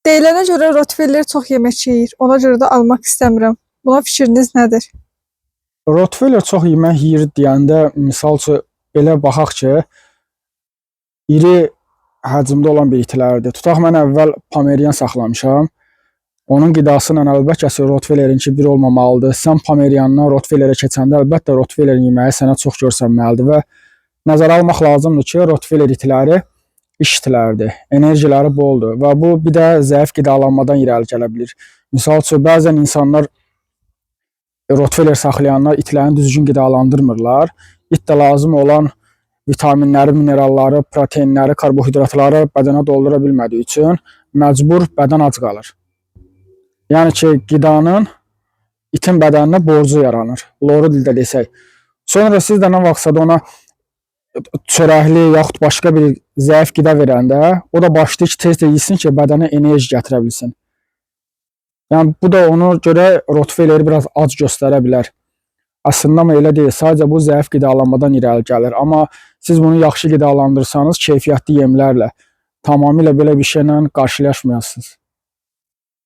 Deyilənə görə Rottweiler çox yemək yeyir. Ona görə də almaq istəmirəm. Buna fikriniz nədir? Rottweiler çox yemək yeyir deyəndə, misal üçün belə baxaq ki, iri həcmdə olan bir itlərdir. Tutaq mən əvvəl Pomerian saxlamışam. Onun qidası ilə əlbəttə ki, Rottweilerinki bir olmamalıdır. Sən Pomeriandan Rottweilerə keçəndə əlbəttə Rottweilerin yeməyi sənə çox görsənməlidir və nəzərə almaq lazımdır ki, Rottweiler itləri iş itləridir. Enerjiləri boldur və bu bir də zəif qidalanmadan irəli gələ bilər. Misal üçün bəzən insanlar Rottweiler saxlayanlar itlərini düzgün qidalandırmırlar. İt də lazım olan vitaminləri, mineralları, proteinləri, karbohidratları bədənə doldura bilmədiyi üçün məcbur bədən ac qalır. Yəni ki, qidanın itin bədəninə borcu yaranır. Loru dildə desək. Sonra siz də nə vaxtsa da ona çörəkli yaxud başqa bir zəif qida verəndə, o da başlayır ki, tez-tez yesin ki, bədənə enerji gətirə bilsin. Yəni bu da ona görə Rottweileri biraz ac göstərə bilər. Əslində amma elə deyil. Sadəcə bu zəif qidalanmadan irəli gəlir. Amma siz bunu yaxşı qidalandırsanız, keyfiyyətli yemlərlə tamamilə belə bir şeylə qarşılaşmayasınız.